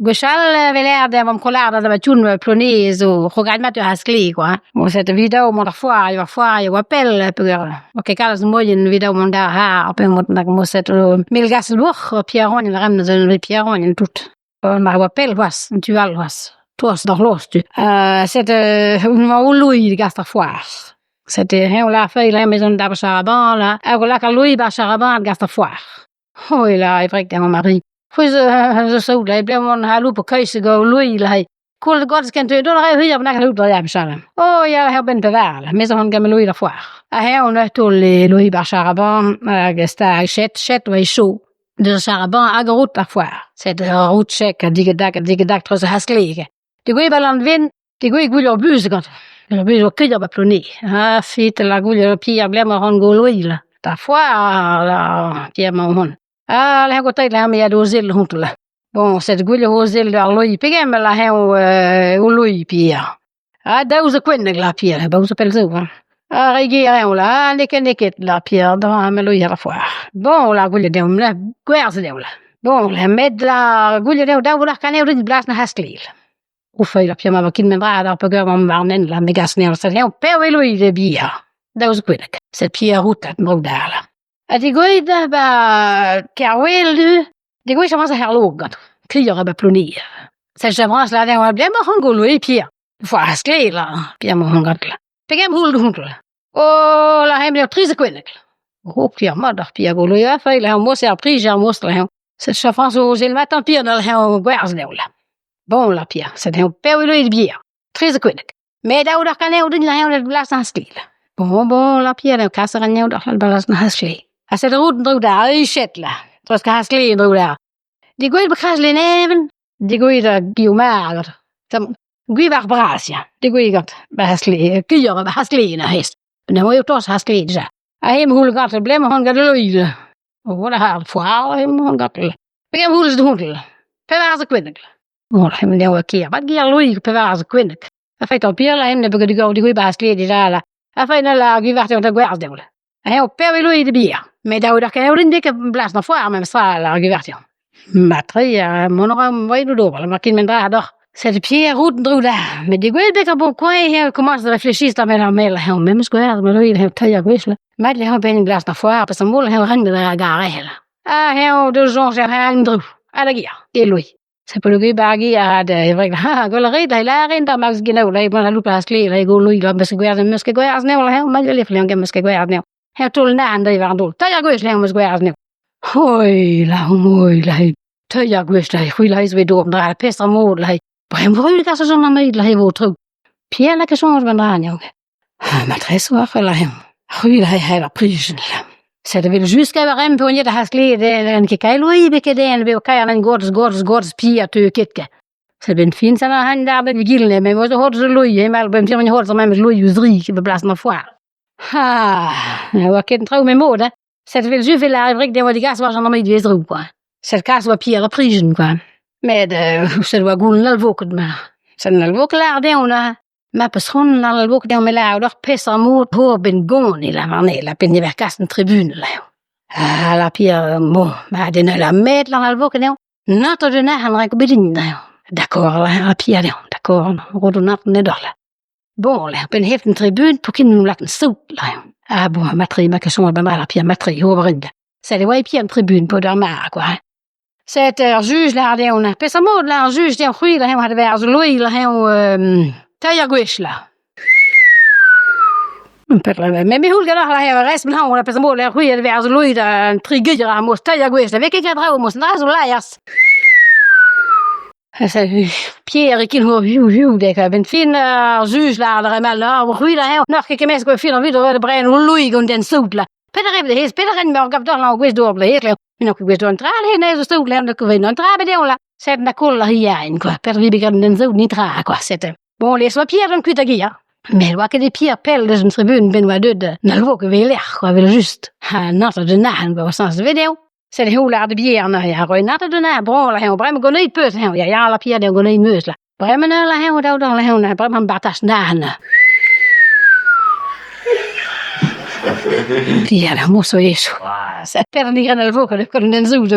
Gwechall e vez lâret e vamp kolard da Matioun Plonez zo krogad mat ur c'hazh-kle kwa. Bon setu evit daou mont d'ar foar, ar foar e oa pell peogwir 'oa ket kalz moaien evit daou mont d'ar c'harr peogwir nag moset Milgas-Louc'h Pierroñ a raemp neuze Pierroñ tout. Ma oa pell c'hoazh, en tu all c'hoazh, tost d'ar c'hloz-tu. Setu emañ o louiñ da gas d'ar foar. Setu eñ 'lârfe emañ d'ar charabañ là hag o lakaat louiñ 'ba ar charabañ da gas d'ar foar. Oi la, e wreg dezhañ Mari. C'hwi zo saout la, blev an haloup o kreiz gant Louis la. Koulz gant kent dont a rae hir bennak alout da yam Oh ya, her benn pevar la, me zo gant Louis da foar. Ha eñ on taol e Louis bar charaban hag stag chet chet oa chaud. Deus ar charaban hag a rout ar foar. Sed ur rout chek ha digedak ha digedak treuz ar c'haskleg. Degouezh ba Lanven, degouezh goull ur bus gant. Ur bus o kuilhañ ba Plone. Ha fitel ar goull Pierre blem a ran go Louis la. Da foar la Pierre 'mañ o vont. Ah, lec'h go teid me a do sell hont la. Bon, set gwell eo sell ar Louis pegement la eñ o Louis Pierre. Ah, daou zo kwennek la Pierre, daou zo pell zo hein. Ah, re ger eo la, ah, n'eo ket n'eo ket la Pierre, dra me Louis a la foar. Bon, la gwelet eo la gwerzhet eo la. Bon, la met la gwelet eo daou vloaz kanev din blas na c'hasklil. Ouf, la Pierre ma ket men dra ar peogwir mamm warnen la me gas anezhañ set eñ pev e Louis de Pierre. Daou zo kwennek. Set Pierre routat 'n dra la. Ha degouezhet 'ba Kerwel du, degouezhet amañ ar log gantañ, kleur 'ba Ploneir. Sach bras la oa blem oc'h an golo eo Pierre. Foar sklaer la, Pierre 'mañ gantañ. Pegement houl d'hountl? Oh la hemp eo 13 gwenneg. Oh Pierre mat ar Pierre golo eo afei la mos ar prij ar mos la. Sach Frañs o zel matin Pierre da la gwerzh eo la. Bon la Pierre, sed eo pev eo Pierre. 13 gwenneg. Met daou d'ar kanev din la blas an stil. Bon, bon, la Pierre eo kas ar anezho d'ar blas an haskle. Ha sed rout en dro da eichet la. Treuz ka haskle en dro da. Degouezhet ba kras Leneven, degouezhet a Guillaume Tamm Gwiv ar bras ya, degouezhet gant ba haskle, kuilhoc'h ba haskle na hest. Na oa eo tost haskle dija. Ha hem houl gant blem hon gant loil. O voilà ar foar hem hon gant. Pegement houlz d'hontel. 14 gwenneg. Bon, ne oa ket avat ger Loig 14 gwenneg. A feit an Pierre la ne beget digor digouez ba skled dija la. A feit na la gwivarteo da gwerzh dezho la. Ha eñ pev e Loig de bier. Met daou d'ar kaeorin dek blas d'an foar memes tra la gwivarteo. Matre mont a ra voidoù d'ober ma ket men dra doc'h. Setu Pierre rout dro da. Met degouezhet bet ar bon coin eñ komañs da réfléchir da met ar mel eñ memes gwerzh ma Loig eñ teir gwech la. Mat eñ ben blas d'ar foar parce que mol eñ ren da gar la. Ha eñ deus soñj er en dro. Ha da gêr, e Louis. Se peogwir bargi a ra da e wreg ha gwell a rit da lâret da Max Genau la bon loup a sklaer e go Louis la meus ket gwerzhet meus ket gwerzhet anezhañ la ma lef leon meus ket gwerzhet anezhañ. Eñ taol naon dezhi war an daol. Teir gwech leon meus gwerzhet anezhañ. Oi la oi la teir gwech la c'hwi la zo bet d'ober dra peseurt mod la bremañ brud gas a soñj an la vo traoù. Pierre la ket soñj gant dra anezhañ. Matrese oa la c'hwi la c'hell ar prijen. Sed evel just kav a raemp poaniet ar c'haskled en ket kae Louis bet ket en veo kaer en gorz gorz gorz pi a teu ket ket. Sed ben fin sa ma han d'ar bet gilne me zo horz Louis he mal ben firmin horz memes Louis ouzh ri be blas ma foar. Ha ne oa ket an traoù me mod hein. Sed evel just vel ar wreg devoa degas war an ameit vezrou quoi. Sed kas oa Pierre ar prijen quoi. Met sed oa goulenn alvokad ma. Sed an alvokad lâr dezhañ neuze. Ma peus c'hoant lâret deomp me lâr deoc'h peseurt mod ho benn gone la warne la penn never kas an tribunal eo. Ha la Pierre bon ma den la met lan alvoket eo nat o den arc'hant ranko bet din eo. D'accord la Pierre eo d'accord ro do nat ne doc'h la. Bon la penn heft an tribun pour ket nou lak an saout la eo. Ah bon matre ma ket ben la Pierre matre ho ober Sed e oa e Pierre an tribun paotr ar mar quoi. Set ur juj lâr dezhañ peseurt mod lâr ar juj dezhañ c'hwi lâr-eñ da vezañ Louis lâr-eñ teir gwech lâr. Me me c'houl ganeoc'h lâr-eñ rest m'hañ peseurt mod lâr c'hwi da vezañ Louis da tri gwech ar moz teir gwech ne vez ket graet brav moz na zo laezh. Pierre e kin hiziv hiziv dek a-benn fin ar juj lâr da re-mañ lâr c'hwi lâr-eñ n'oc'h ket kemmesk fin an vud da bren Louis gant den saout là. Petra eo hezh petra ren meur gav deoc'h gouez d'ober da hezh N'eo ket gouest d'an tra ne zo saout lec'h n'eo an tra bet eo la. Set na koll ar yaen quoi. Per vi bet gant den saout netra quoi. Set bon les oa Pierre gant kuit hag ia. Met oa ket e Pierre pell deus an tribun ben oa deuet n'alvo ket lec'h quoi vel just. Ha nat de nahan quoi sans vet eo. Set eo lar de bier na ya roi nat de na bon la eo bremañ goneit peus eo ya ya la Pierre eo goneit meus la. Bremañ la eo daou la eo na bremañ batas nahan. Ja, da muss so is. Per ni ren al vocal, kon den zout.